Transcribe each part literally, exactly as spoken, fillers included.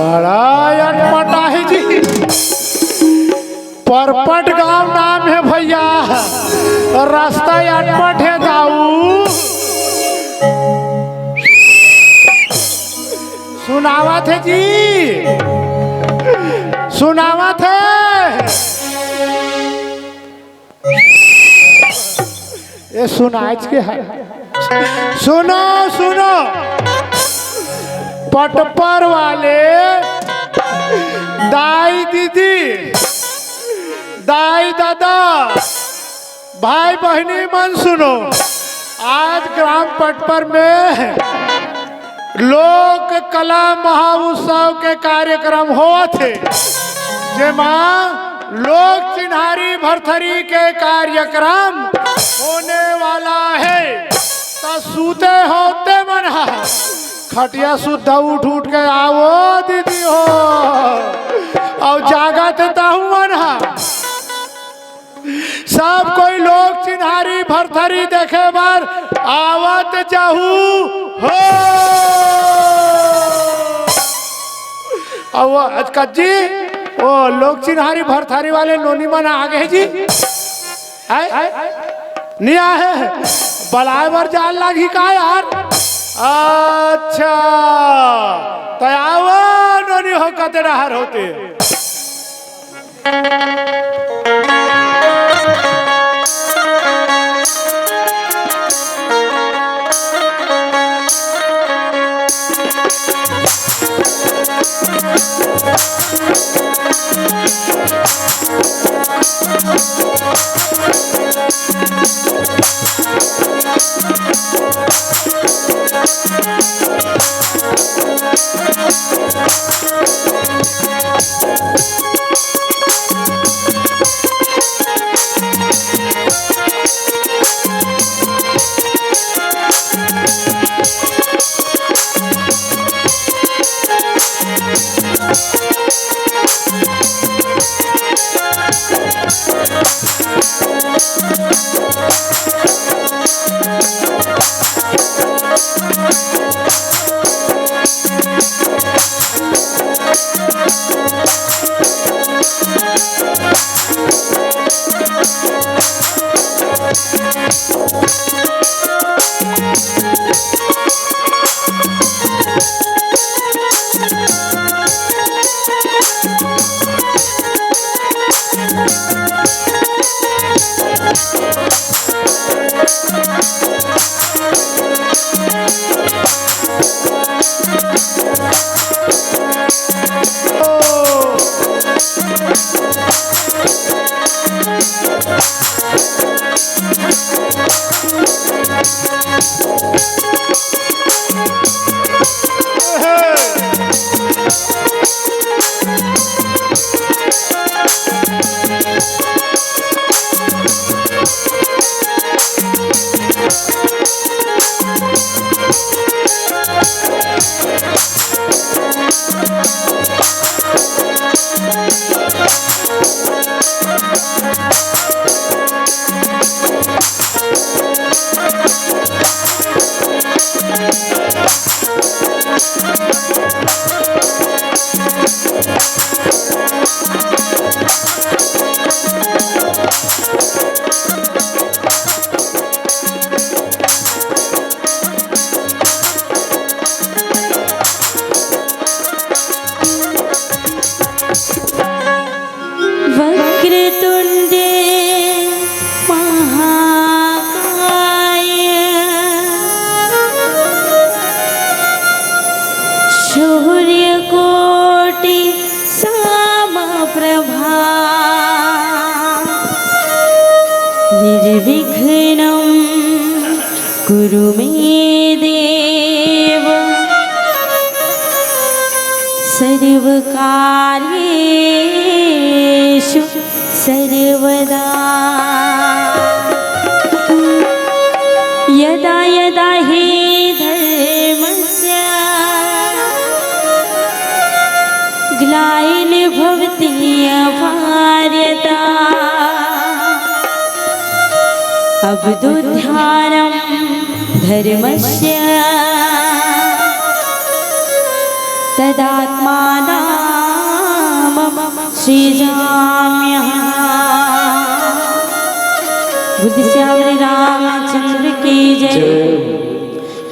बड़ा अटपट आहे जी। परपट गांव नाम हे भैया, रास्ता अटपट हे दाऊ। सुनावत हे जी, सुनावत हे। ए सुनाइच के हे। सुनो, सुनो। पटपर वाले दाई दीदी, दाई दादा, भाई बहिनी मन सुनो। आज ग्राम पटपर में लोक कला महोत्सव के कार्यक्रम होवत हे, जेमा लोक चिन्हारी भरथरी के कार्यक्रम होने वाला हे। त सूते हो ते मन ह, खटिया सुद्धा उठ उठ के आवो दीदी हो, अउ जागत तहु मन ह। सब कोई लोक चिन्हारी भरथरी देखे बर आवत जाहू हो। अउ आज कज्जी, ओ लोक चिन्हारी भरथरी वाले नोनी मन आ गे जी। हैं? नइ आए? बलाए बर जान लागही का यार? अच्छा, त आवो नोनी हो, कते डहर होते। वक्रतुण्ड महाकाय सूर्यकोटि समप्रभा निर्विघ्नं कुरु मे देव सर्वकार्येषु सर्वदा। यदा यदा हि धर्मस्य ग्लानिर्भवति भारत। अभ्युत्थानं धर्मस्य तदात्मानं सृजाम्यहम्। बुद्ध श्याम रामचंद्र की जय। जय।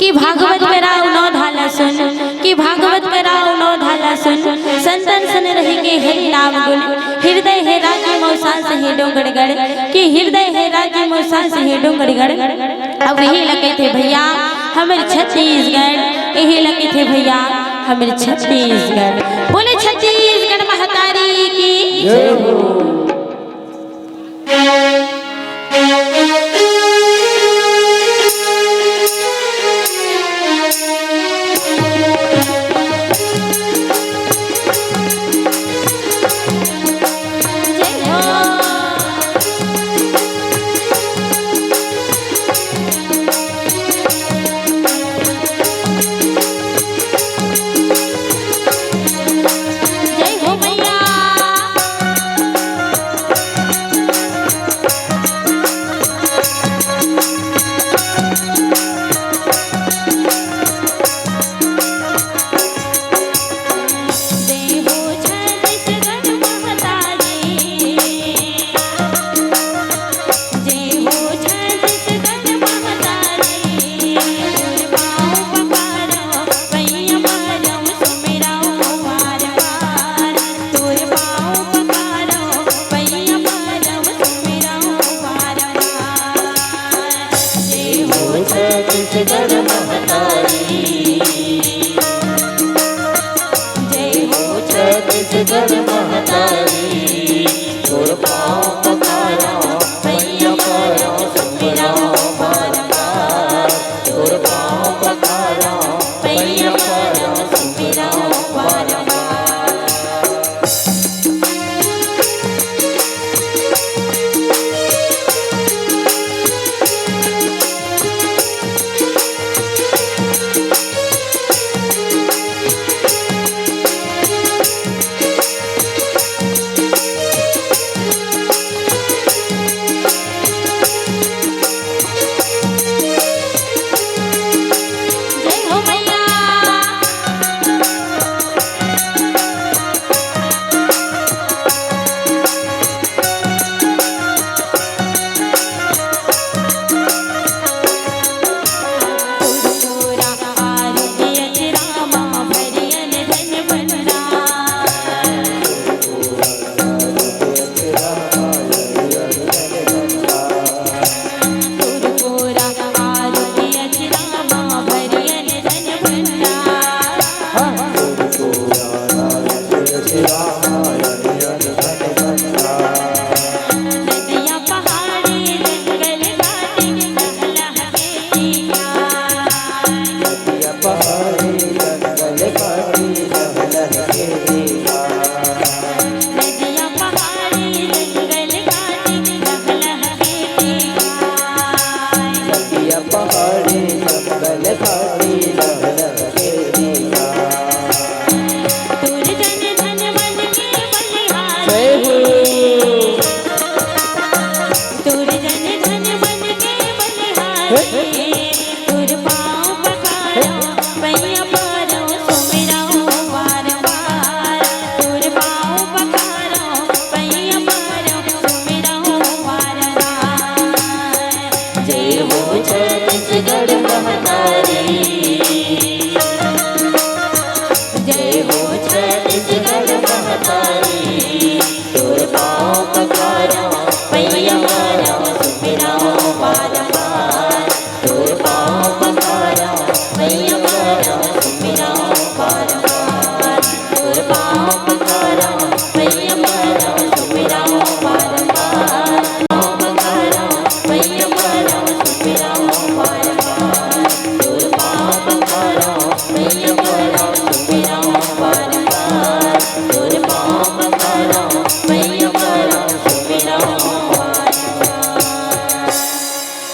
कि भागवत करावँ नौ धाला सुन, कि भागवत करावँ नौ धाला सुन, संतन सन रहि के हरि नाम गुन, हृदय हेरा के मौसास हे डोंगरगढ़, कि हृदय हेरा के मौसास हे डोंगरगढ़। अब इही ल कहिथे भैया हमर छत्तीसगढ़, इही ल कहिथे भैया हमर छत्तीसगढ़। बोले छत्तीसगढ़ महतारी की। जय हो।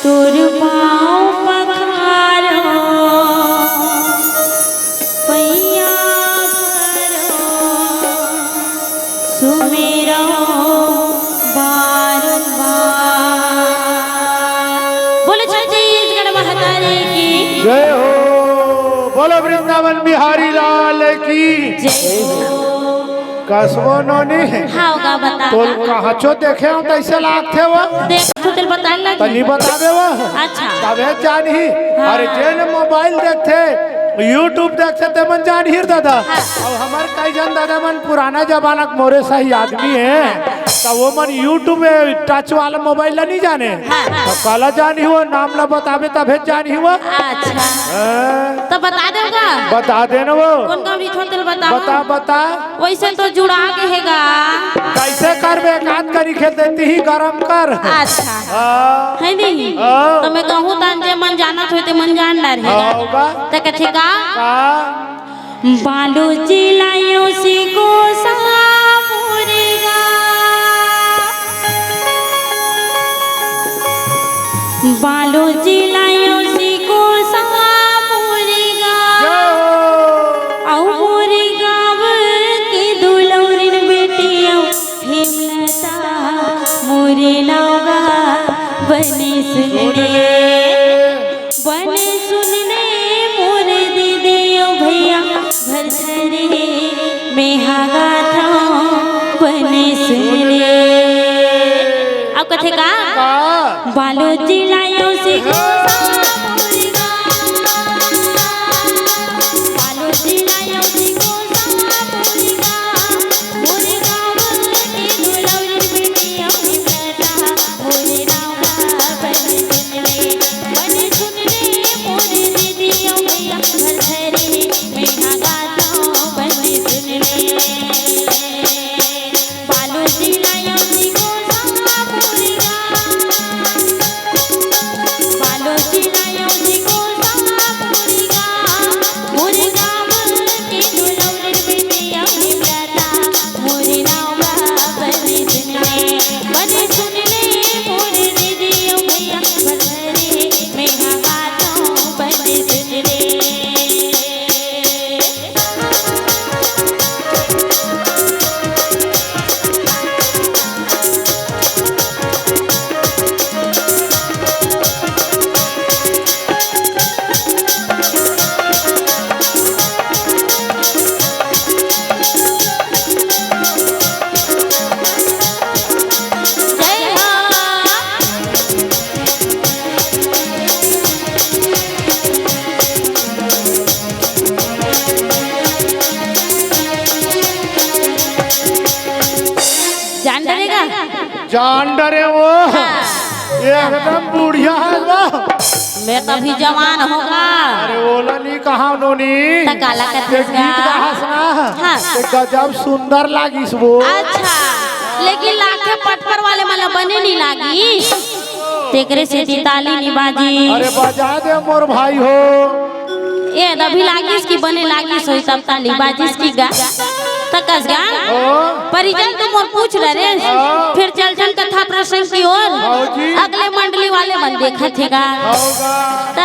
तोर पाँव पखारो, पैया परो, सुमेरो बारंबार। बोलो छत्तीसगढ़ महतारी की। जय हो। बोलो वृंदावन बिहारी लाल की। जय हो। कसबो नोनी। हाँ, होगा, बता। तोल कहाँ चो देखे हो, कैसे लागथे वो? देख, तो तेल बताने लगी। तनी बतावे वो। अच्छा। तबे जानही। हाँ। अरे, जेन मोबाइल देखथे, YouTube देखथे, ते मन जानही दादा। हाँ। अब हमर कई जन दादा मन पुराना जमाना के मोरे सही आदमी हे, त वो मन YouTube में टच वाला मोबाइल ला नहीं जाने। हाँ, हाँ। त काला जानही वो, नाम ला बताबे तभे जानही वो। अच्छा। हाँ। तो बता देगा। बता देना वो। कौन गाँव रिथो तेल बताओ। बता, बता। वैसे तो जुड़ा के हेगा। कैसे करबे? एक आध करी खेल देती ही गरम कर। अच्छा। हाँ। है नहीं? हाँ। तो मैं कहूँ तान जे मन जानत होय ते मन जान डार हेगा। हाँ, होगा। त कथे का? का? बालोद जिला यो सी गोसा मोरे गाँव। बालोद जिला यो सी गोसा मोरे गाँव। जय हो। अउ मोरे गाँव के दुलौरिन बेटी अउ हेमलता मोरे नाव गा बने सुन ले। बने सुन ले मोर दीदी अउ भैया, भरथरी मेहा गाथौं बने सुन ले। अब कथे का? का? बालोद जिला यो सी गोसा मोरे गाँव। बालोद जिला यो सी गोसा मोरे गाँव। मोरे गाँव के दुलौरिन बेटी अउ हेमलता मोरे नाव गा बने सुन ले। बने सुन ले मोरे दीदी अउ भैया, भरथरी मेहा गाथौं बने सुन ले। बालोद जिला यो सी गोसा मोरे गाँव। बालोद जिला यो सी गोसा मोरे गाँव। मोरे गाँव के दुलौरिन बेटी अउ हेमलता मोरे नाव गा बने सुन ले। बने सुन ले मोरे दीदी अउ भैया, भरथरी मेहा गाथौं बने सुन ले। जय हो। जान डरेगा? जान डरे वो। हाँ। ये एकदम बुढ़िया हे वो। मैं तो अभी जवान होगा। अरे ओला नहीं कहा नोनी। त काला ये कथस गीत गा? गाहस ना। हाँ। ये गजब सुंदर लागिस वो। अच्छा, लेकिन लाखे पटपर वाले मन ला बने नहीं लागिस। तेकरे सेती ताली नहीं बाजिस। अरे बजा दे मोर भाई हो। ए, अभी लागिस कि बने लागिस होही तब ताली बाजिस कि गा? त कस गा? हाँ। परिजन तो मोर पूछ रहे रे। हाँ। फिर चल चल कथा प्रसंग की ओर। हाँ जी। अगले मंडली वाले मन देखत हे गा। हाँ गा। त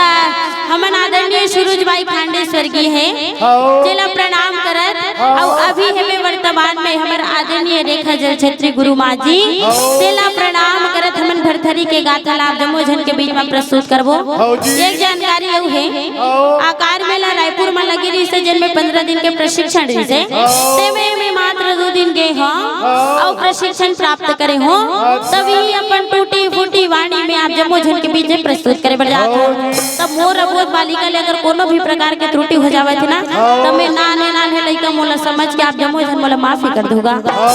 हमन आदरणीय सुरुज बाई फांडे स्वर्गीय हे। हाँ। जेला प्रणाम करत। हाँ। अउ अभी हमें वर्तमान में हमर आदरणीय रेखा जल छत्री गुरु माँ जी। हाँ। तेला प्रणाम करत हमन भरथरी के गाथा ला आप जम्मो झन के बीच में प्रस्तुत करबो। हाँ जी। एक जानकारी अउ हे। हाँ। आकार मेला रायपुर म लगे रहिसे, जेन में पंद्रह दिन के प्रशिक्षण रहिसे। हाँ। तेमे में मात्र दू दिन गे हों, हाँ। अउ प्रशिक्षण प्राप्त करे हों, अच्छा। तभी अपन टूटी फूटी वाणी में आप जम्मो झन के बीच में प्रस्तुत करे बर जात हों। हाँ जी। तब मोर अबोध बालिका ले अगर कोनो भी प्रकार के त्रुटि हो जावत हे ना, हाँ। तब मैं नान्हे नान्हे लइका मोला समझ के आप जम्मो झन मोला माफी कर दूंगा। हाँ।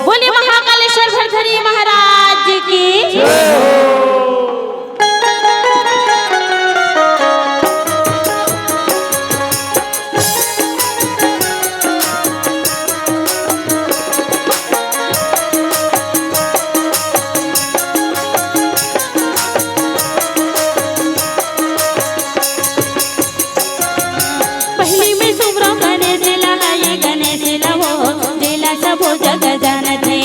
बोलिए महाकालेश्वर भरथरी महाराज की। जय हो। पहिली में सुमरव गणेश ला, ये गणेश ला हो, जेला सबो जग जानथे।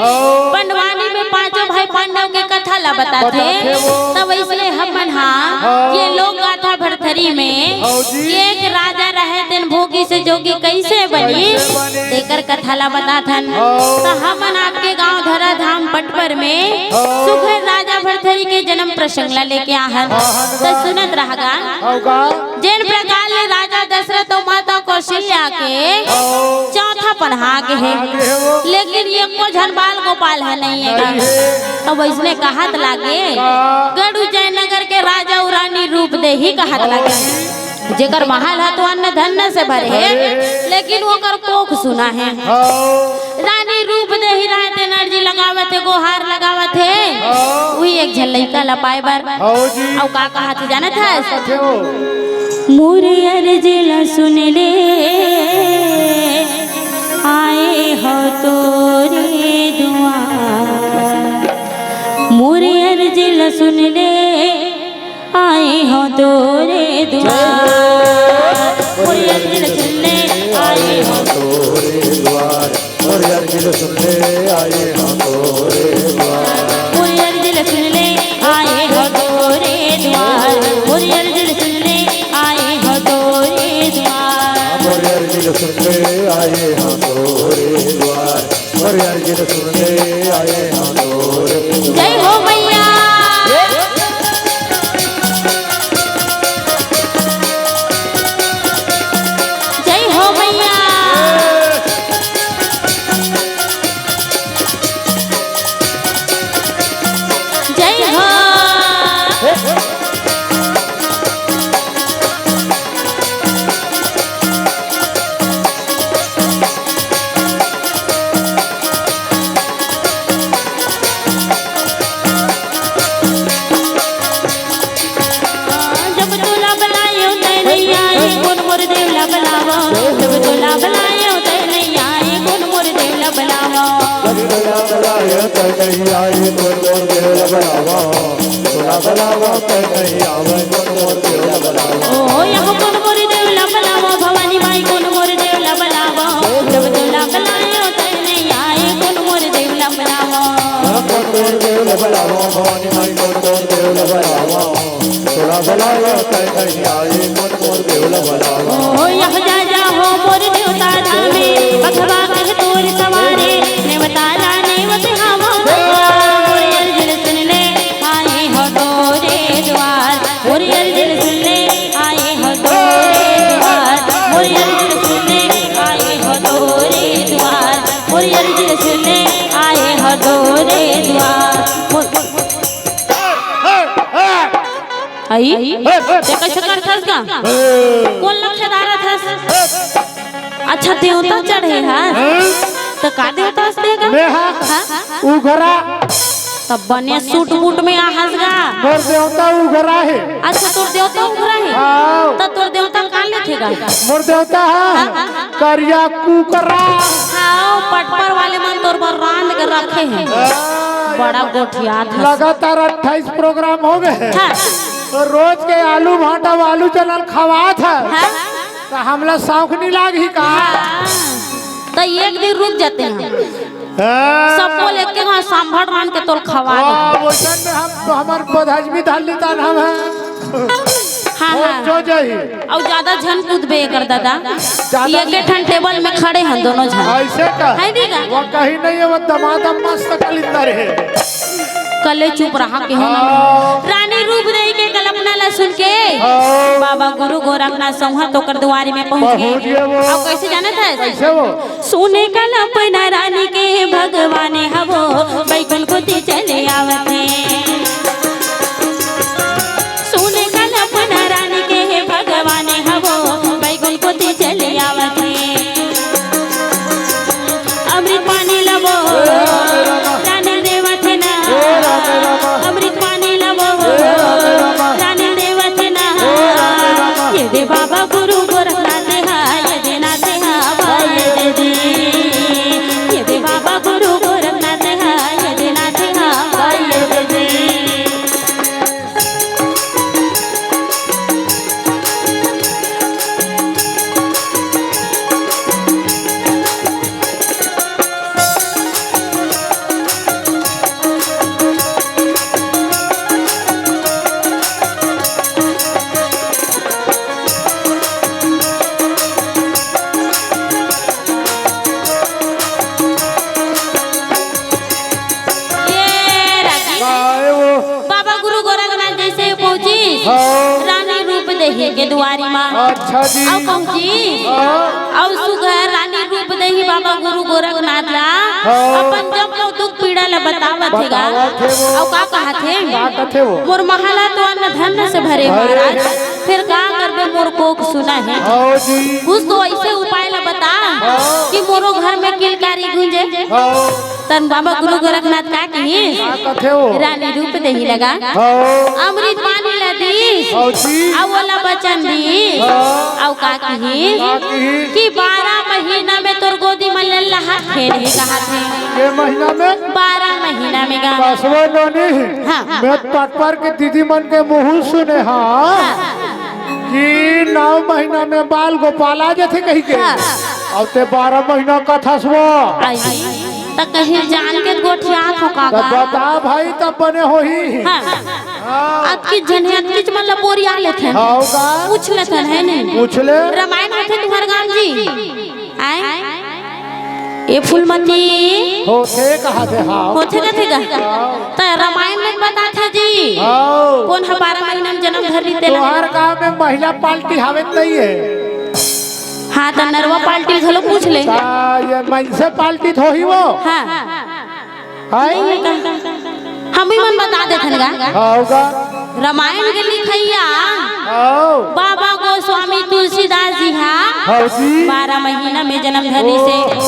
पंडवानी में पांचों भाई पांडव के कथा ला बताथे। बताथे वो। तब इसलिए हमन हा हाँ। ये लोक गाथा भरथरी में हाँ जी। एक राजा रहे तेन भोगी से जोगी कैसे बनी, कैसे बनी? तेकर कथा ला बताथन। हाँ। त हमन आपके गांव धरा धाम पटपर में हाँ। सुघर राजा भरथरी के जन्म प्रसंग ला लेके आहन। हाँ, हाँ, त सुनत रहगा। हाँ, गा। जेन प्रकार ले राजा दशरथ अउ माता कौशल्या के हाँ। चौथा पनहा गे हे, आगे हे वो। लेकिन एको झन बाल गोपाल ह नहीं हे गा। नहीं हे। तब इसने कहत लागे, हाँ। गढ़ उज्जैन नगर के राजा अउ रानी रूप देही कहत लागे। जेकर महल ह तो अन्न धन से भरे हे, भरे हे। लेकिन ओकर कोख सुना हे। हाँ। रानी रूप देही राय तेन अर्जी लगावत हे, गोहार लगावत हे। हाँ। उही एक झन लइका ला पाए बर। हाँ जी। अउ का कहत हे जानत हस? कहत हे वो। मोर अर्जी ला सुन ले, आए हो तोरे दुआर। मोर अर्जी ला सुन ले, आए हो तोरे दुआर। मोर अर्जी ला सुन ले, आए हो तोरे दुआर। मोर अर्जी ला सुन ले, आए हो तोरे दुआर। मोर अर्जी ला सुन ले, आए हो तोरे दुआर। मोर अर्जी ला सुन ले, आए हो तोरे दुआर। मोर अर्जी ला सुन ले, आए हो तोरे दुआर। मोर अर्जी ला सुन ले, आए हो तोरे दुआर। जय हो मैया। जय हो मैया। जय हो। जब तोला बलायो तै नहीं आए, कोन मोर देवला बलावा। जब तोला बलायो तै नहीं आए, कोन मोर देवला बलावा। जब तोला बलायो तै नहीं आए, कोन मोर देवला बलावा। तोला बलावा तै नहीं आवे, कोन मोर देवला बलावा। ओ, यह कोन मोर देवला बलावा, भवानी माई कोन मोर देवला बलावा। जब तोला बलायो तै नहीं आए, कोन मोर देवला बलावा। कोन मोर देवला बलावा, भवानी माई कोन मोर देवला बलावा। तोला बलावा तै नहीं आए, कोन मोर देवला बलावा। ओ, यह जा जा हो मोर देवता धामे, बघवा कह तोर सवारे, नेवता ला नेवत हवा। मोर अर्जी ला सुन ले, आए हो तोरे दुआर। मोर अर्जी ला सुन ले, आए हो तोरे दुआर। मोर अर्जी ला सुन ले, आए हो तोरे दुआर। मोर अर्जी ला सुन ले, आए हो तोरे दुआर। मोर, मोर, मोर। आई? हे, हे। ते कइसे करथस गा? हे। कोन लखे डारत हस? हे। अच्छा, देवता चढ़े हस? हाँ। त का देवता हस ते गा? मैं हा। हाँ? उघरा। त बने सूट बूट में आहस गा। मोर देवता उघरा हे। अच्छा, तोर देवता उघरा हे? हाँ। त तोर देवता का लेथे गा? मोर देवता हा। हाँ, हाँ, हाँ। करिया कुकरा। हाँ, पटपर वाले मन तोर बर रांध के रखे हे। हाँ। बड़ा गोठियात हस। लगातार अट्ठाईस प्रोग्राम हो गे। हाँ। तो रोज के आलू भांटा, आलू चना खवात हे। हाँ। तो हमला शौक नहीं लाग ही का? हाँ। तो एक दिन रुक जाते हैं। हाँ। सबको लेके वहाँ सांभर रांध के तोल खवा दे। हाँ, वइसन में हम, हमर बदहजमी धर लीता ना हम हैं। हाँ, वो हाँ। जो जाही। अउ ज्यादा झन कूदबे कर दादा। ज्यादा ये के ठन टेबल में खड़े हैं दोनों झन। ऐसे का? है नहीं का? वो कहीं नहीं है, वो दमादम मस्त कलिंदर है। कले चुप रहा के हो ना। हाँ। रानी रूप देही के कल्पना ला सुन के हाँ। बाबा गुरु गोरखनाथ सौंहा तोकर दुआरी में पहुंच पहुंच गए। गए वो। अउ कइसे जानत हस? कइसे वो? सुने कल्पना रानी के भगवान हवो, बैकुंठ कोती चले आवत हे। सुने कल्पना रानी के भगवान हवो, बैकुंठ कोती चले आवत हे। अमृत पानी लबो, रानी देवत ना। अमृत पानी लबो, रानी देवत ना। ये दे बाबा गुरु गोरखनाथ हा, ये दे नाथ हा, बाबा ये दे दी। ये दे बाबा गुरु गोरखनाथ हा, ये दे नाथ हा, बाबा ये दे दी। अच्छा जी। अउ कहूँ जी, हाँ। अउ सुघर रानी रूप देही बाबा गुरु गोरखनाथ ला, हाँ। अपन जम्मो दुख पीड़ा ला बतावत हे गा। बतावत हे वो। अउ का कहत हे? का कहत हे वो? मोर महल तो अन्न धन से भरे भरे। महाराज, फेर का करबे, मोर कोख सुना हे। हाँ जी। कुछ तो अइसे उपाय ला बता हाँ। कि मोरो घर में किलकारी गूंजे। हाँ। तब बाबा गुरु गोरखनाथ का किहिस? का कथे हो? रानी रूप देही लगा। हाँ। अमृत पानी ला दिस। हाँ जी। अउ ओला बचन दिस। हाँ। अउ का किहिस? का किहिस? कि बारह महीना में तोर गोदी में लल्ला हाथ खेलही कहत हे। के महीना में? बारह महीना में गा। बसवा नोनी। हाँ। मैं पटपर के दीदी मन के मुँह सुने हाँ। हाँ। कि नौ महीना में बाल गोपाल आ जाथे कही के। हाँ। अउ ते बारह महीना कथस वो। आई। त कहीं जान के गोठियात हो का त गा? बता भाई, तब बने होही। हाँ। हाँ। अतकी झन हे, अतकीच मन ला बोरिया लेथन। हाँ, का? पूछ लेथन, हे नहीं? पूछ ले। रामायण होथे तुंहर गाँव जी? आय? ए फूलमती। होथे कहाथे, हाँ। होथे कथे गा? हाँ। त रामायण में बताथे जी। हाँ। कोन ह बारह महीना में जनम धर रहिथे ला? तुंहर गाँव में महिला पार्टी हावे त नहीं हे? हाँ, त नरवा पार्टी घलो पूछ ले। त ये मनसे पार्टी त होही वो। हाँ। हाय। हमही मन बता देथन गा। हाँ, होगा। रामायण के लिखइया हाँ। बाबा गोस्वामी तुलसीदास जी हा हाँ जी। बारह महीना में जनम धरिस हे। ओ।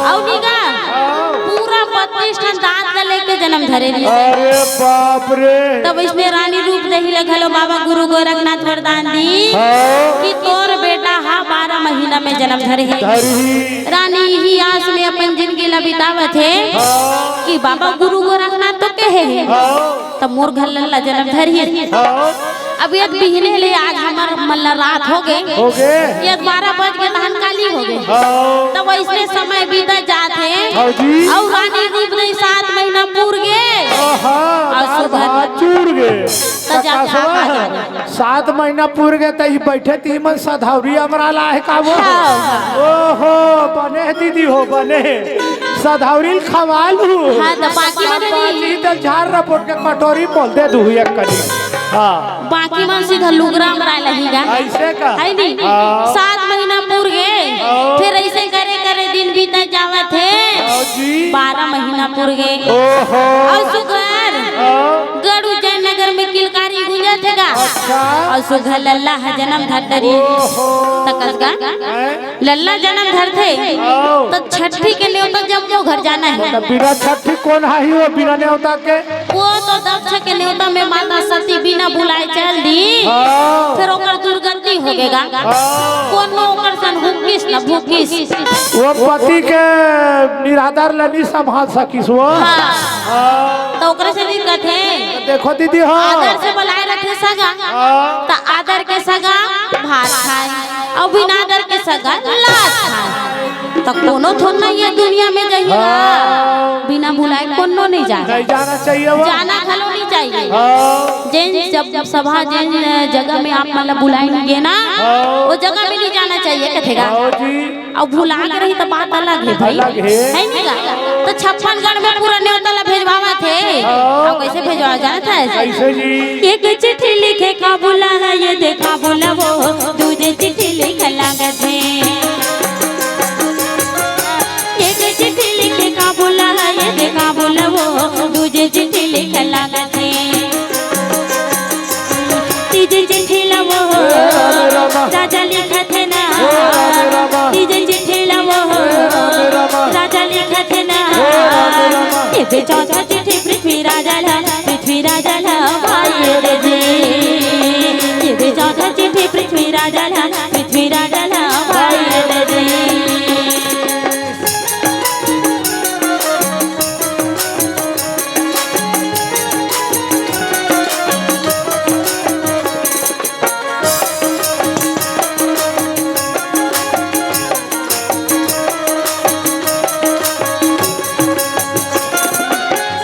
अउ नी गा, हाँ। पूरा बत्तीस ठन दांत ला लेके जनम धरे रहिस हे। अरे बाप रे। तब इसने रानी रूप देही ला घलो बाबा गुरु गोरखनाथ वरदान दिस हाँ। कि तोर बेटा हा बारह महीना में जनम धरही। धरही। रानी इही आस में अपन जिंदगी ला बितावत हे हाँ। कि बाबा गुरु गोरखनाथ तो कहे हे, हाँ। त मोर घर लल्ला जनम धरही। हाँ। अब एक बिहने ले आज हमर मन ला रात होगे। होगे। एक बारह बज गे, तहन काली होगे। हाँ। त वइसने समय बीता जात हे। हाँ जी। अउ रानी रूप देही सात महीना पूर गे। आहा, अउ दाल सुबह भात चूर गे। त जा, जा, त कसवा जा, जा। सात महीना पूर गे त ई बइठे त ई मन सधौरी अमरा ला हे का वो? हाँ। ओहो, बने हे दीदी हो, बने हे। सधौरी ल खवा लू। हाँ, त बाकी त मन बाकी नहीं। त झार रपोट के कटोरी मोल दे दू एक कनी। हाँ। बाकी मन सीधा लुगरा अमरा लही गा। अइसे का? हे नी? हाँ। सात महीना पूर गे, हाँ। फेर अइसे करे करे दिन बीता जावत हे। हाँ जी। बारह महीना पूर गे। ओहो। अउ सुघर हाँ। गढ़ उज्जैन नगर में किलकारी गूंजत हे गा। अच्छा। अउ सुघर लल्ला ह जनम धर डरिस। ओहो। त कस गा? हैं? लल्ला जनम धरथे, आओ। त छट्ठी के नेवता जम्मो घर जाना हे। त बिना छट्ठी कोन आही वो बिना नेवता के? वो तो दक्ष के नेवता में माता सती बिना बुलाए चल दिस, आओ। फेर ओकर दुर्गति होगे गा। आओ। कोनो ओकर सन हुकिस न भूकिस। वो पति के निरादर ल नी संभाल सकिस वो। हाँ। आओ। त ओकरे से नी कथे। देखो दीदी, हाँ। आदर से बुलाए रथे सगा, हाँ। त आदर के सगा भात खाए, अउ बिना आदर के सगा लात खाए। त कोनो थोर ना ये दुनिया में जही गा। हाँ। बिना बुलाए कोनो नहीं जाना। नहीं जाना चाहिए वो। जाना घलो नहीं चाहिए। हाँ। जेन जब सभा, जेन जगह में आप मन ला बुलाए नहीं गे ना, हाँ। वो जगह में नहीं जाना चाहिए, कथे गा। हाँ जी। अउ भुला के रही त बात अलग हे भाई। अलग हे। हे नी गा? त छप्पन गढ़ में पूरा नेवता ला भेजवावत हे। हाँ। अउ कइसे भेजवावत हे जानत हस? कइसे जी? एक चिट्ठी लिखे का बुला है, ये देखा बुला वो, दूजे चिट्ठी लिखे लागत हे। एक चिट्ठी लिखे का बुला है, ये देखा बुला वो, दूजे चिट्ठी लिखे लागत हे। तीजे चिट्ठी ला वो हे राम राम। राजा लिखत हे ना। हे राम राम। तीजे चिट्ठी ला वो हे राम राम। राजा लिखत हे ना। हे राम राम। एदे चौथा चिट्ठी पृथ्वी राजा ला, पृथ्वी राजा ला भाई रे जी। एदे चौथा चिट्ठी पृथ्वी राजा ला, पृथ्वी राजा ला भाई रे जी।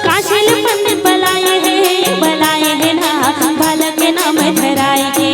काशिल पंडित बलाए हे, बलाए हे ना, बालक के नाम धराए हे।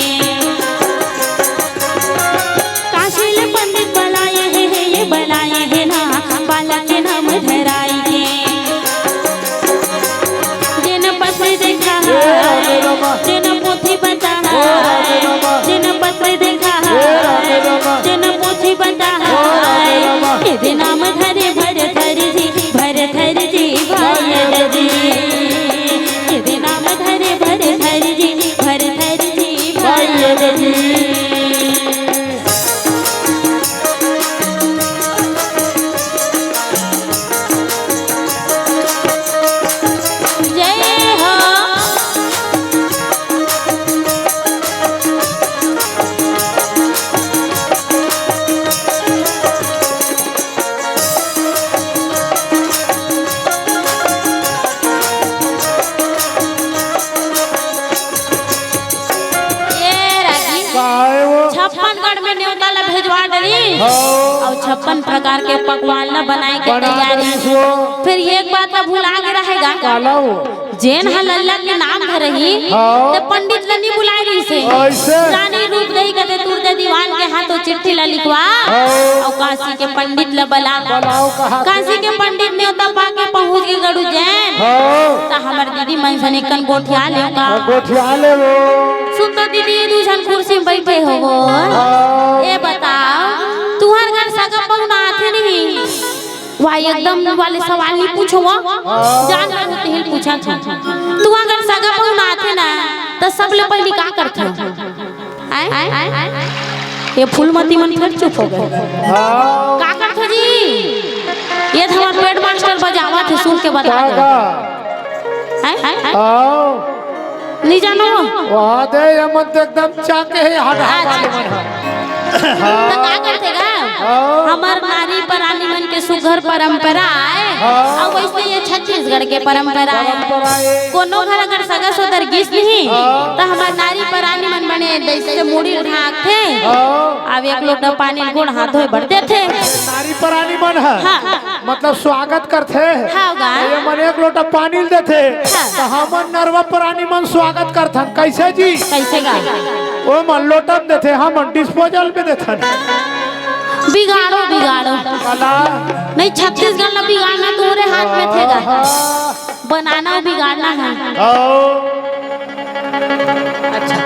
में नेवता ला भेजवा डरिस। हाँ। अउ छप्पन प्रकार के पकवान ला बनाए के बना तैयारी। डरिस वो। फिर एक बात ला भुला गे रहेगा। काला वो। जेन ह लल्ला के नाम धरही, हाँ। ते पंडित ला नी बुलाए रहिसे। अइसे? रानी रूप देही कथे, तुरते दीवान के हाथों चिट्ठी ला लिखवा, हाँ। अउ काशी के पंडित ला बला। बलाओ कहा। काशी के पंडित नेवता पाके पहुंच गे गड़ू जैन। हाँ। त हमर दीदी मन सन एकन गोठिया ले का। हाँ, गोठिया ले वो। सुन तो दीदी, दू झन कुर्सी में बैठे हो वो। हाँ। ए बताओ, तुहर घर सगा पहुना आथे नहीं? वाह, एकदम वाले सवाल नहीं पूछो वो। हाँ। जान कर होते ही पूछा था। तुहर घर सगा पहुना आथे ना, त सबले पहली का करथे? आय? ये फूलमती मन फिर चुप हो गए। हाँ। का करथे जी? ये तो हमार पेड मास्टर बजावा थे, सुन के बता का, दे। का? आय? आय? आय? आओ। नहीं जानो? वहाँ दे, ये मन तो एकदम चाके है, हट, हट अच्छा। वाले मन है। तो का करथे गा? हाँ। हमर नारी परानी मन के सुघर परंपरा आय। हाँ। अउ वइसने ये छत्तीसगढ़ के परंपरा आय। परंपरा आय। कोनो घर अगर सगा सोदर गिस नहीं, हाँ। त हमर नारी परानी मन बने जइसे मुड़ी उठाथे। हाँ। अब एक लोटा पानी ल गोड़ हाथ धोए बर देथे। नारी परानी मन है। हाँ। मतलब स्वागत करथे। हाँ गा। ये मन एक लोटा पानी ल देथे। हाँ। त हमन नरवा परानी मन स्वागत करथन। कइसे जी? कइसे गा? ओ मन लोटा म देथे, हमन डिस्पोजल में देथन। बिगाड़ो, बिगाड़ो। काला। नहीं, छत्तीसगढ़ ला बिगाड़ना तोरे हाथ में थे गा। आहा। बनाना अउ बिगाड़ना है। आओ। अच्छा।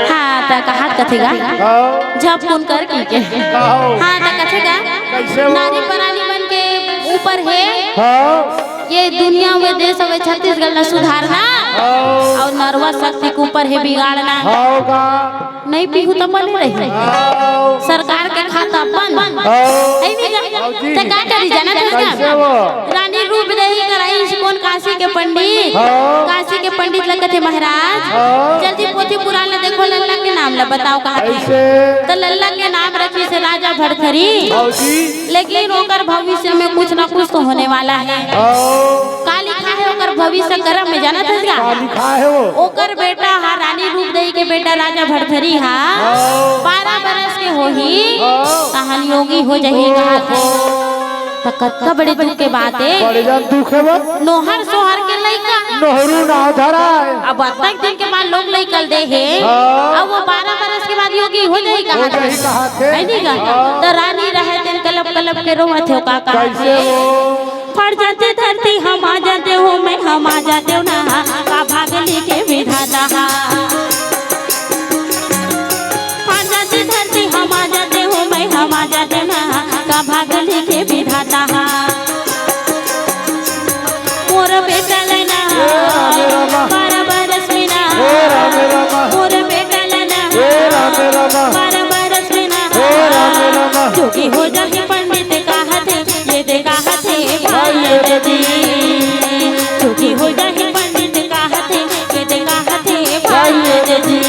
हाँ, त कहात कथे गा? आओ। झपकुन कर की के। आओ। हाँ, त कथे गा? कइसे वो? नारी परानी मन के ऊपर है। हाँ। ये दुनिया में देश हवे छत्तीसगढ़ ला सुधारना। आओ। अउ नरवा शक्ति के ऊपर है बिगाड़ना। आओ गा। नहीं पीहू त बने रही। आओ। सरकार के खाता बंद। आओ। है नहीं गा? आओ जी। त का करी जानत हस का? कइसे वो? रानी रूप देही कराइस कोन काशी के पंडित। हाँ। काशी के पंडित ला कथे महाराज, हाँ। जल्दी पोथी पुराण ला देखो, लल्ला के नाम ला बताओ कहाथे। कइसे? त लल्ला के नाम रखिस राजा भरथरी। हाँ जी। लेकिन ओकर भविष्य में कुछ ना कुछ तो होने वाला है। हाँ। का लिखा है ओकर भविष्य करम में, जानत हस का? का लिखा है वो? ओकर बेटा हा, रानी रूप देही के बेटा राजा भरथरी हा, हाँ। बारह बरस के होही, हाँ। तहन योगी हो जाही कहाथे। ओहो। त कतका बड़े दुख के बात ए। बड़े जान दुख हे वो। नोहर सोहर के लइका। नोहरू ना धराय। अब अतक दिन के बाद लोग लइका ल दे हे। हाँ। अब वो बारह बरस के बाद योगी हो जाही कहाथे। जाही कहाथे। है नहीं का? हाँ। त रानी रहे दिन कलप कलप के रोवत हे, का कहाथे? कइसे वो? फट जाथे धरती, हम आ जातेंव, मैं हम आ जातेंव ना, का भाग लिखे विधाता हा। फट जाथे धरती, हम आ जातेंव, मैं हम आ जातेंव ना, का भाग लिखे विधाता हा। मोर बेटा लैना, हे राम राम। बारह बरस में ना। हे राम राम। मोर बेटा लैना, हे राम राम। बारह बरस में ना। हे राम राम। जोगी हो जाही पंडित कहाथे, ये दे कहाथे भाई ये दे जी। जोगी हो जाही पंडित कहाथे, ये दे कहाथे भाई ये दे जी।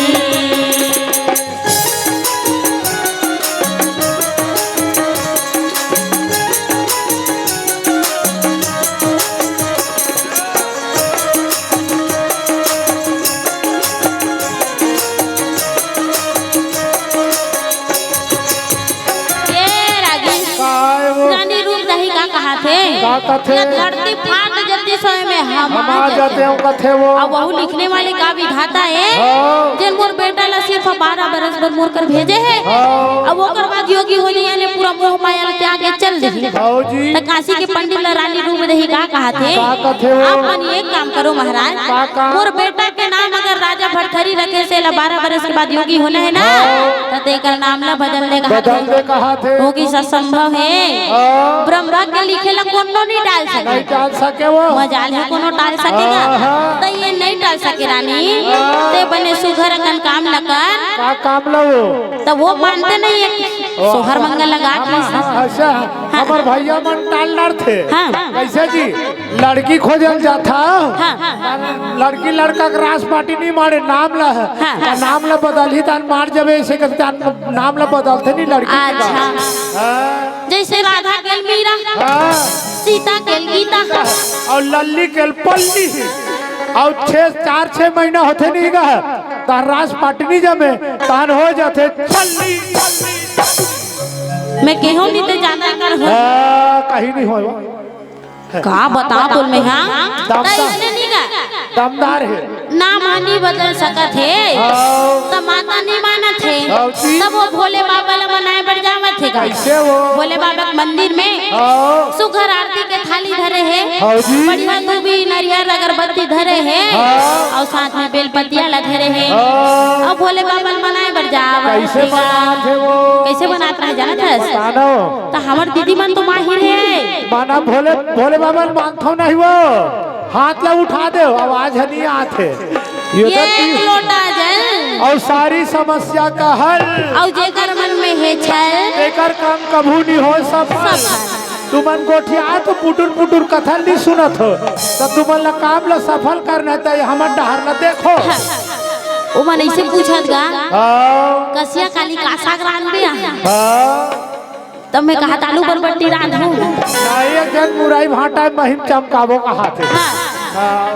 ए रागी, काय वो? रानी रूप देही का कहाथे? का कथे? या धरती फाट जतिस ओमे हम हम आ आ जातेंव। जातेंव कथे वो। अब वहू लिखने वाले का विधाता हे, हाँ। जेन मोर बेटा ला सिर्फ बारह बरस बर मोर कर भेजे हे। हाँ। अब ओकर बाद योगी हो जाही, यानी पूरा मोह माया ला त्याग के चल देही। हाँ जी। त काशी के पंडित ला रानी रूप देही का कहाथे? का कथे वो? आप मन एक काम करो महाराज, का काम? मोर बेटा के नाम अगर राजा भरथरी रखे से ला बारह बरस के बाद योगी होना हे ना, हाँ। त तेकर नाम ला बदल दे कहाथे। बदल दे कहाथे। होही असंभव हे। हाँ। ब्रह्मा के लिखे ला कोनो नहीं टाल सके। नहीं टाल सके वो। मजाल हे कोनो टाल सकेगा? हाँ, हाँ। त ये नहीं टाल सके रानी। हाँ। ते बने सुघर अकन काम ला कर। का काम ला वो? त वो मानते नहीं हे। ओ, सोहर मंगल लगा के। हाँ, हाँ, अच्छा। हाँ। हमर भैया मन टाल डरथे। हाँ। कइसे जी? लड़की खोजे ल जाथा। हाँ। लड़की लड़का के रास पाटी नहीं मारे, नाम ला। हाँ। नाम ला बदलही तहन मार जाबे, अइसे करके नाम ला बदलथे नहीं लड़की के। अच्छा। हाँ। जइसे राधा के मीरा, हाँ। सीता के गीता। अउ लल्ली के पल्ली। अउ छह, चार छह महीना होथे नहीं गा। तहन रास पाटनी जमे, तहन हो जाथे छल्ली। मैं केहू नहीं ते ज्यादा कर हो। हाँ, कहीं नहीं होय। का बता बोल मैं, हाँ? दमदार। त इसने नहीं गा। दमदार हे। ना मानी बदल सकत हे। हाँ। त माता नहीं मानत हे। हाँ जी। तब वो भोले बाबा ला मनाए बर जावत हे गा। कैसे वो? भोले बाबा के मंदिर में हाँ। सुघर आरती के थाली धरे हे। हाँ जी। बढ़िया दूबी, नरियर, अगरबत्ती धरे हे। हाँ। अउ साथ में बेलपतिया ला धरे हे। हाँ। अउ भोले बाबा ला मनाए बर जावत कैसे हे गा। मनात हे वो? कैसे मनात रहे जानत हस? बता ना। त हमर दीदी मन तो माहिर हे। माना भोले, भोले बाबा ल मानथव नहीं वो, हाथ ला उठा दे, आवाज ह नहीं आत हे। ये तो एक लोटा जल। अउ सारी समस्या का हल। अउ जेकर मन में हे छल। एकर काम कभू नहीं हो सफल। सफल। तुमन गोठिया तो पुटुर पुटुर कथा ल नहीं सुनत हो, त तुमन ला काम ला सफल करना हे त हमर डहर ला देखो। हाँ। ओमन ऐसे पूछत गा। हाँ। कसिया काली का साग रांधबे? हाँ। तब मैं कहा, आलू बरबट्टी रांधहूं। नहीं, एक झन मुरई भांटा महीन चमकाबो कहाथे। हाँ। हाँ।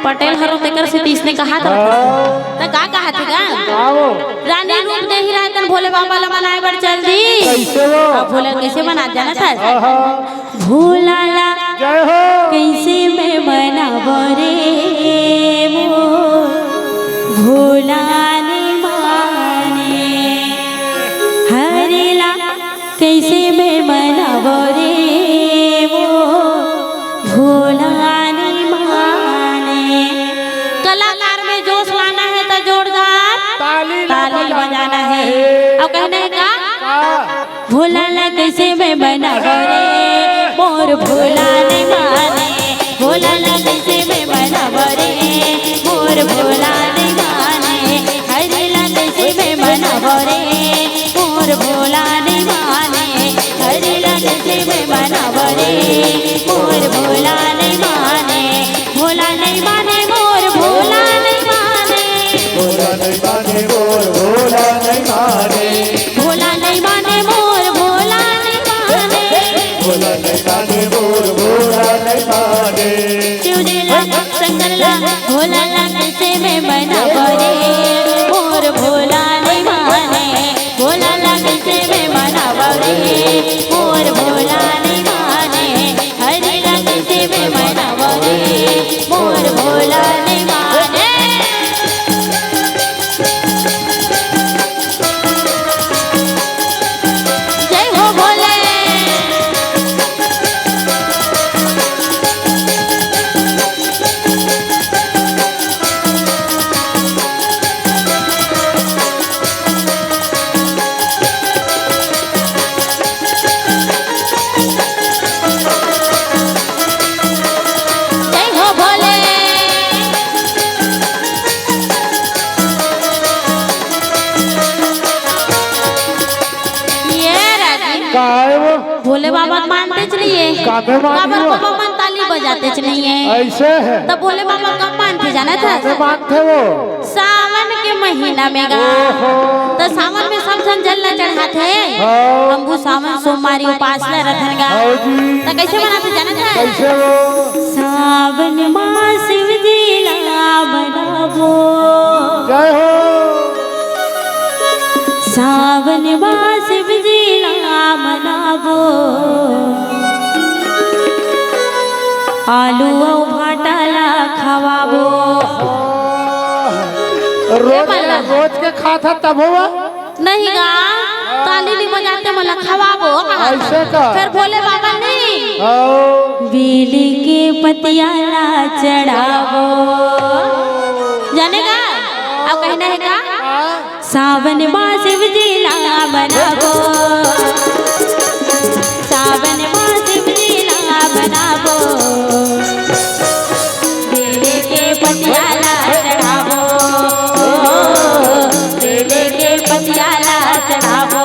पटेल हरो तेकर से तीस ने कहा था। हाँ। त का कहा थे गा? का वो? रानी रूप देही रातन भोले बाबा ला मनाए बर चल दी। कैसे वो? अब भोला कैसे मना जानत हस? हाँ, हाँ। भोला ला जय हो। कैसे मैं मनाबो रे मोर भोला नहीं माने। हरे ला कैसे मैं मनाबो रे मोर भोला नहीं माने। कलाकार में जोश लाना हे त जोरदार ताली ला ताली बजाना बजाना हे। हे। अउ कहना हे का? का? भोला ला कैसे मैं मनाबो रे, मोर भोला नहीं माने। भोला ला कैसे मैं मनाबो रे, मोर भोला नहीं माने। हरे ला कैसे मैं मनाबो रे, मोर भोला नहीं माने। हरे ला कैसे मैं मनाबो रे, मोर भोला नहीं माने। भोला नहीं माने, मोर भोला नहीं माने। भोला नहीं माने, मोर भोला नहीं माने। भोला नहीं माने, मोर भोला नहीं माने। भोला नहीं माने, मोर भोला नहीं माने। शिव जी ला, शंकर ला, भोला ला कैसे मैं मनाबो रे, मोर भोला नहीं माने। भोला ला कैसे मैं मनाबो रे, मोर भोला नहीं माने। हरे ला कैसे मैं मनाबो रे, मोर भोला नहीं माने। जय हो भोले। जय हो भोले। ये राजी। का हे वो? भोले बाबा मानतेच नहीं हे। कामे मानी काबर वो? बाबा मन ताली बजातेच नहीं हे। ऐसे हे। त भोले बाबा कब मानथे जानत हस? कामे मानथे वो? सावन के महीना में गा। ओहो। त सावन में सब झन जल ला चढ़ाथे। हाँ। हमहू सावन सोमवारी उपास ला रथन गा। हाँ जी। त कैसे मनाथे जानत हस? कैसे वो? सावन मा शिव जी ला मनाबो। जय हो। सावन मा शिव जी ला मनाबो, आलू अउ भांटा ला खवाबो। रोज, ए भला। रोज के खात ह तब हुआ? नहीं गा, ताली नहीं बजाते मला खवाबो। ऐसे का? फिर भोले बाबा नहीं। आओ। बेली के पतिया ला चढ़ाबो। जाने का? अब कहना हे का? सावन मा शिव जी ला मनाबो, सावन मा शिव जी ला मनाबो, बेली के पतिया ला चढ़ाबो, बेली के पतिया ला चढ़ाबो,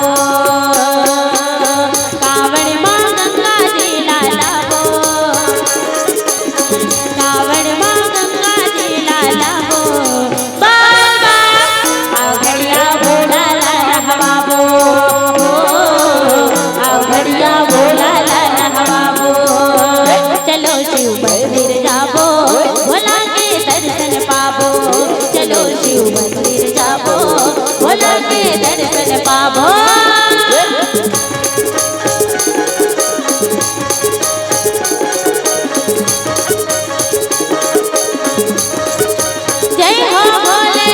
कांवर मा गंगा जी ला लाबो, कांवर मा गंगा जी ला लाबो, बाबा, अवघड़िया भोला ला नहवाबो, अवघड़िया भोला ला नहवाबो। चलो शिव मंदिर जाबो, भोला के दर्शन पाबो। चलो शिव मंदिर जय हो भोले।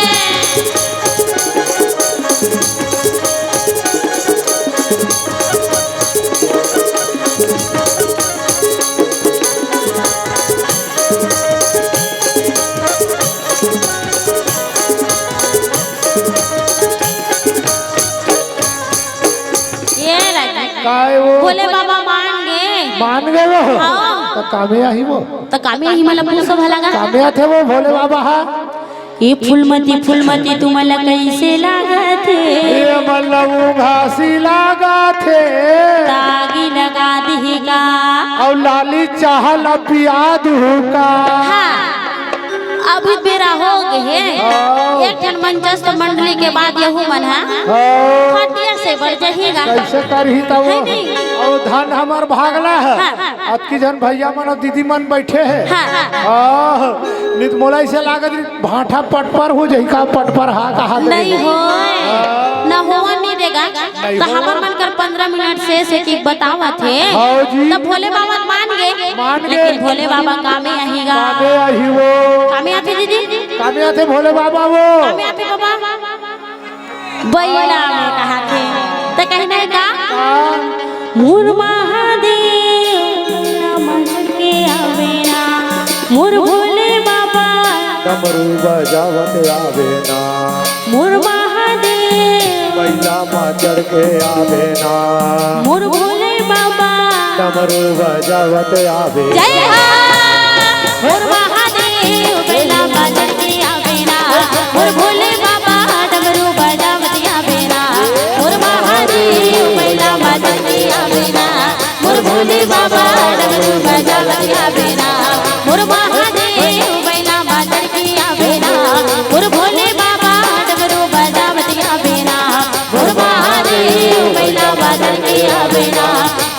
ये रागी। काय वो? भोले बाबा मान गे। मान गे वो? हाँ। त कामे आही वो? त कामे आही, मतलब पूछो भला का? कामे आथे वो भोले बाबा हा? ए फूलमती, फूलमती, तुमला कइसे लागत हे? ए मतलब घासी लागत हे। त आगी लगा दिही का? अउ लाली चाह ला पिया दुहू का? हाँ। अभी बेरा हो गे हे। हाँ। एक ठन मंचस्थ मंडली के बाद यहू मन ह हाँ। खटिया से बढ़ जही गा। कइसे करही तब? है नहीं? अउ धन हमर भागला हे। हाँ। अतकी झन भइया मन अउ दीदी मन बइठे हे। हाँ। हाँ। नित मोला अइसे लागत हे भांठा पटपर हो जही का, पटपर हा कहा दे। नहीं होय। हाँ। न होवा नहीं देगा। नहीं त होवा। हमर मन कर पंद्रह मिनट से, से की बतावत हे। हाँ जी। त भोले बाबा मान गे। मान गे। लेकिन भोले बाबा कामे आही गा। कामे आही वो। कामे आथे दीदी? कामे आथे भोले बाबा वो। कामे आथे बाबा? बइला में कहाथे। त कहिना हे का? का? मोर महादेव, बइला मा चढ़ के आवे ना। मोर भोले बाबा। डमरू बजावत आवे ना। मोर महादेव। बइला मा चढ़ के आवे ना। मोर भोले बाबा। डमरू बजावत आवे। जय हो। मोर महादेव, बइला मा चढ़ के आवे ना। मोर भोले बाबा, डमरू बजावत आवे ना। मोर महादेव, बइला मा चढ़ के आवे ना। मोर भोले बाबा, डमरू बजावत आवे ना। मोर महादेव, बइला मा चढ़ के आवे ना। मोर भोले बाबा, डमरू बजावत आवे ना। मोर महादेव, बइला मा चढ़ के आवे ना।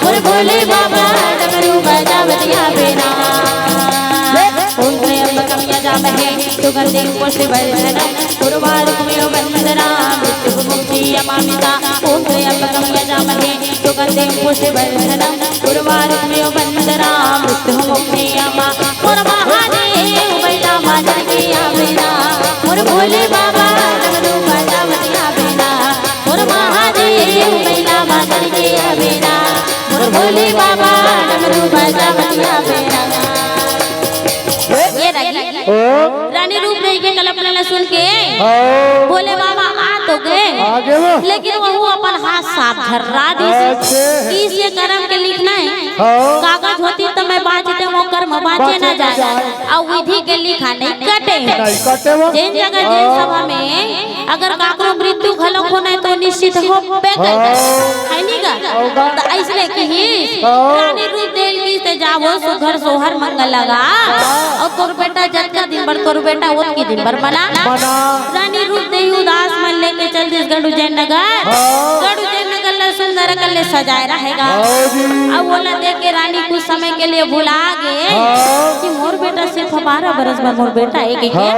मोर भोले बाबा, डमरू बजावत आवे ना। ओम त्र्यंबकम यजामहे सुगंधिं पुष्टिवर्धनम उर्वारुकमिव बंधनानां मृत्युर्मुक्षीयमामृतात्। ओम त्र्यंबकम यजामहे सुगंधिं पुष्टिवर्धनम उर्वारुकमिव बंधनानां मृत्युर्मुक्षीयमामृतात्। मोर महादेव, बइला मा चढ़ के आवे ना। मोर भोले बाबा, डमरू बजावत आवे ना। मोर महादेव, बइला मा चढ़ के आवे ना। मोर भोले बाबा, डमरू बजावत आवे ना। ये रागी। ओ? रानी रूप देही के कल्पना ला सुन के हाँ। भोले बाबा आ तो गे, आ गे वो। लेकिन वहू अपन हाथ साफ धर्रा दिस। अच्छा। कि ये करम के लिखना हे। हाँ। कागज होतिस त मैं बाँचतेंव, वो करम बाँचे बाँचे ना ना जाय। जाय। अउ विधि के लिखा नहीं कटे। नहीं कटे वो। जेन जगह, जेन हाँ। सभा में अगर काकरो मृत्यु घलोक होना हे त निश्चित होबे करही। हाँ। है नी गा? होगा। त अइसने किहिस, हाँ। रानी रूप देही किहिस ते जावो सुघर सोहर मंगल लगा। हाँ। अउ तोर बेटा जतका दिन बर तोर बेटा ओतकी दिन बर मना। मना। रानी रूप देही उदास मन लेके चल दिस गंडू जैन नगर। हाँ। गंडू जैन नगर ला सुंदर कर ले सजाय रहे गा। हाँ जी। अउ ओला देख के रानी कुछ समय के लिए भुला गे हाँ। कि मोर बेटा सिर्फ बारह बरस बर मोर बेटा हे कहिके। हाँ।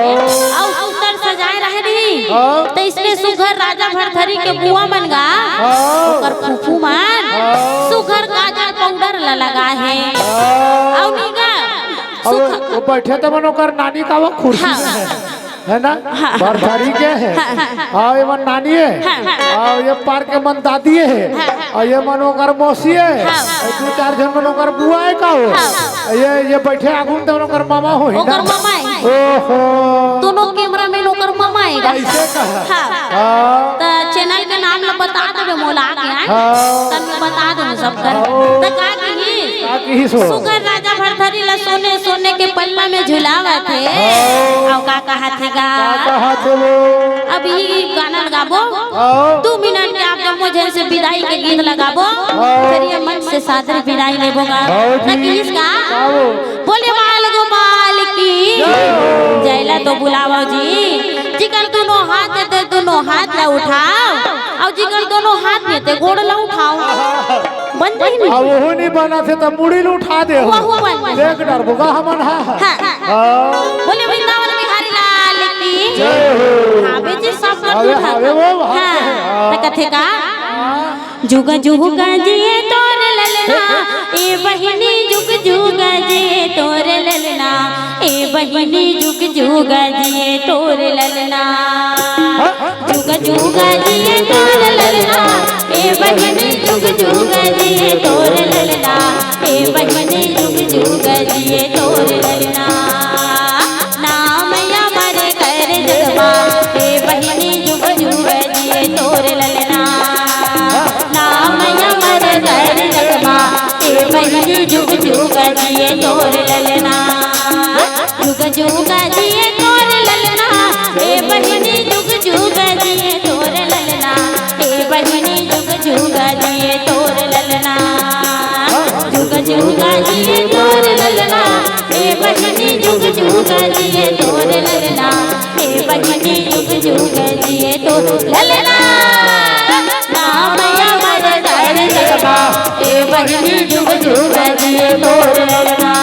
अउ सुंदर सजाय रहे रही। हाँ। त इसने सुघर राजा भरथरी के बुआ मन गा, हाँ। ओकर फूफू मन, हाँ। सुघर काजल पाउडर ला लगाय हे। हाँ। अउ नी गा, अउ सुघर वो बइठे त मन ओकर नानी का वो कुर्सी हाँ। में हे। है ना? हाँ। भरथरी के हे। हाँ, हाँ, हाँ। अउ ये मन नानी हे। हाँ। अउ ये पार के मन दादी हे। हाँ। अउ ये मन ओकर मौसी हे। हाँ। अउ दू चार झन मन ओकर बुआ हे का वो? हाँ। अउ ये, ये बइठे आगू में त ओकर मामा होही ना? ओकर मामा हे। ओहो। दोनों कैमरा मैन ओकर मामा हे। अइसे कहा? हाँ। हाँ। त चैनल के नाम ला बता देबे मोला आगे, आय? हाँ। त मैं बता दूँ सब कर। हाँ। त का किहिस? का किहिस वो? सुघर राजा भरथरी ला सोने सोने के पल्ला में झुलावत हे। हाँ। अउ का कहाथे गा? का कहाथे वो? अब ये गाना ला गाबो। हाँ। दू मिनट के आप जम्मो झन से बिदाई के गीत ला गाबो। हाँ। फेर ये मंच से सादर बिदाई लेबो गा। हाँ जी। त किहिस गा? हाँ वो। बोले बाल गोपाल की जय हो। जय ला तो बुलावव जी। जिकर दूनों हाथ हे ते दूनों हाथ ला उठाव। अउ जिकर दूनों हाथ नइ हे ते गोड़ ला उठाव। बन जाही नहीं? अब वहू नहीं बना थे त मुड़ी ल उठा दे हो। वहू बन जाही। देख डरबो गा हमन हा। हाँ। हाँ। बोले वृंदावन बिहारी लाल की। जय हो। हाँ, बेटी सब कर हावे, दूर हावे वो, हाँ। हाँ। त कथे का? जुग जुग जिए तोर ललना, ए बहिनी जुग जुग जिए तोर ललना, ए बहिनी जुग जुग जिए तोर ललना। जुग जुग जिए तोर ललना, ए बहिनी जुग जुग जिए तोर ललना, ए बहिनी जुग जुग जिए तोर ललना। नाम अमर कर जग मा, ए बहिनी जुग जुग जिए तोर ललना। नाम अमर कर जग मा, ए बहिनी जुग जुग जिए तोर ललना। जुग जुग जिए तोर ललना, ए बहिनी जुग जुग जिए तोर ललना, ए बहिनी जुग जुग जिए तोर ललना। जुग जुग जिए तोर ललना, ए बहिनी जुग जुग जिए तोर ललना, ए बहिनी जुग जुग जिए तोर ललना। नाम अमर कर जग मा, ए बहिनी जुग जुग जिए तोर ललना।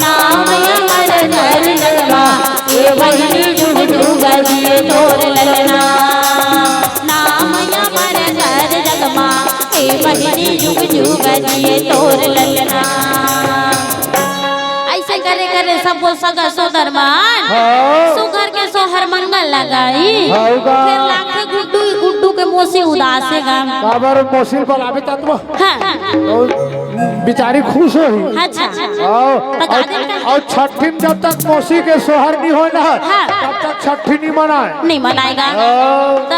नाम अमर कर जग मा, ए बहिनी जुग जुग जिए तोर ललना। नाम अमर कर जग मा, ए बहिनी जुग जुग जिए तोर ललना। अइसे करे करे सबो सगा सोदर मन हाँ। सुघर के सोहर मंगल लगाई। हाँ, गा। फेर लागथे गुड्डू, गुड्डू के मौसी उदास हे गा। काबर मौसी ल बलाबे तब तो हाँ। अउ बिचारी खुश होही। अच्छा। अउ, त का अउ, दिन का? अउ छठी म जब तक मौसी के सोहर नइ होय ना, हाँ। तब तक छठी नइ मनाय। नइ मनाय गा। अउ त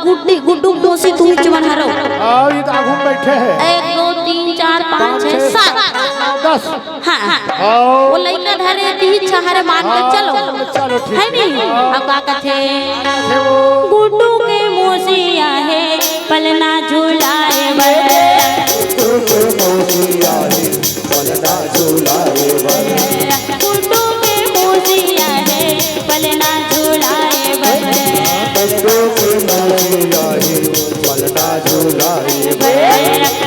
गुड्डी, गुड्डू मौसी तुही च मन हरो। अउ ये तो आगू म बइठे हे। एक, दो, तीन, चार, पाँच, छः, सात। दस। हाँ, हाँ। हाँ। वो लइका धरे तिही छहरे मान के हाँ, चलो। चलो, ठीक हे नी? हाँ। अब का कथे? कथे वो। गुड्डू के मौसी आहे, पलना झुलाए बर। गुड्डू के मौसी आहे, पलना झुलाए बर। गुड्डू के मौसी आहे, पलना झुलाए बर। गुड्डू के मौसी आहे, पलना झुलाए बर।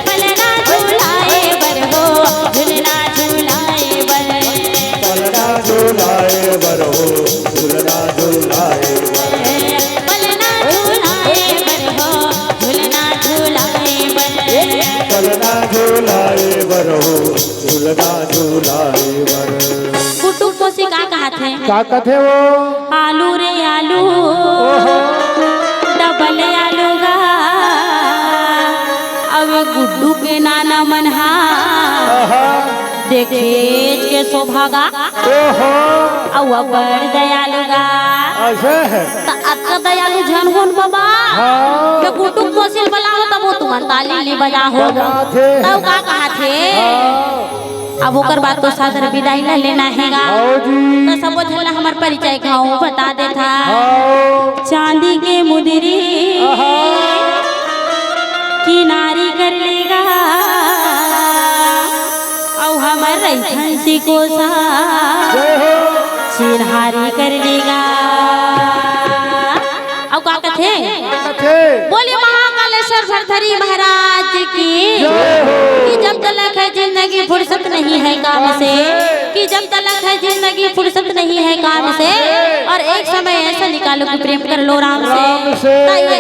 पलना झुलाए बर हो, झुलना झुलाए बर। पलना झुलाए बर हो, झुलना झुलाए बर। पलना झुलाए बर हो, झुलना झुलाए बर। पलना झुलाए बर हो, झुलना झुलाए बर। गुड्डू मौसी का कहाथे? का कथे वो? आलू रे आलू, ओहो। डबल आलू गा। अब गुड्डू के नाना मन हा आहा। देखेच के शोभा गा। ओहो। अउ अब्बड़ दयालु गा। अइसे हे। त अतका दयालु झन होन बाबा। हाँ। मैं गुड्डू मौसी ल बलाहूँ तब वो तुमन ताली नइ बजाहू। बजाथे। तब का कहाथे? हाँ। अब ओकर बाद तो सादर बिदाई ला लेना हे गा। हाँ जी। त सबो झन ला हमर परिचय घाव बता देथा। हाँ। चांदी के मुदरी आहा। किनारी कर ले गा। अउ हमर रहिथन सिकोसा जय हो। चिन्हारी कर ले गा। अउ का कथे? का कथे? बोले महाकालेश्वर भरथरी महाराज की। जय हो। कि जब तलक है जिंदगी फुर्सत नहीं है काम से, कि जब तलक है जिंदगी फुर्सत नहीं है काम से, और एक समय ऐसा निकालो कि प्रेम कर लो राम से। राम से। त ये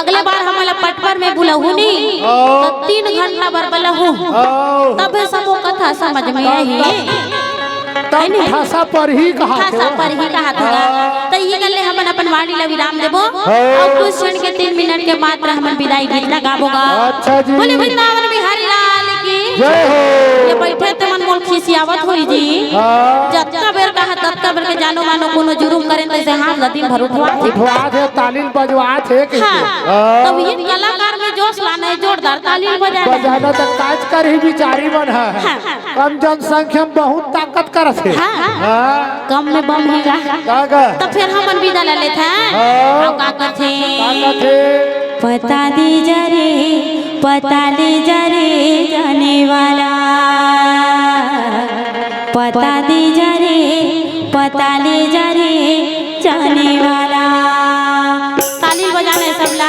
अगले बार हमला पटवर में बुलाहू नी, हाँ। त तीन घंटा बर बुलाहू, हाँ। तबे सबो कथा समझ में आही। तब है नी? ठासा परही कहाथे। ठासा परही कहाथे गा। हाँ। त इही गल्ले हमन अपन वाणी ला विराम देबो। हाँ। अउ कुछ क्षण के तीन मिनट के मात्र हमन विदाई गीत ला गाबो गा। अच्छा जी। बोले वृंदावन बिहारी लाल की। जय हो। ये बइठे ते मन मोला खिसियावत होही जी। हाँ। जतका बेर कहा ततका बेर के जानो मानो कोनो जुरुम करेन तइसे हाथ ला दिन भर उठवाथे। उठवाथे, ताली ल बजवाथे कहिके। हाँ। हाँ। तब ये कलाकार में जोश लाना हे, जोरदार ताली ल बजाना हे। बजाना त काज करही बिचारी मन ह। हाँ। कम जनसंख्या में बहुत ताकत करत हे। हाँ। हाँ। कम में बम हे गा। का गा? त फेर हमन बिदा ला लेथन। हाँ। अउ का कथे? का कथे? पता दे जा रे, पता ले जा रे जाने वाला। पता दे जा रे, पता ले जा रे जाने वाला। ताली बजाना हे सबला।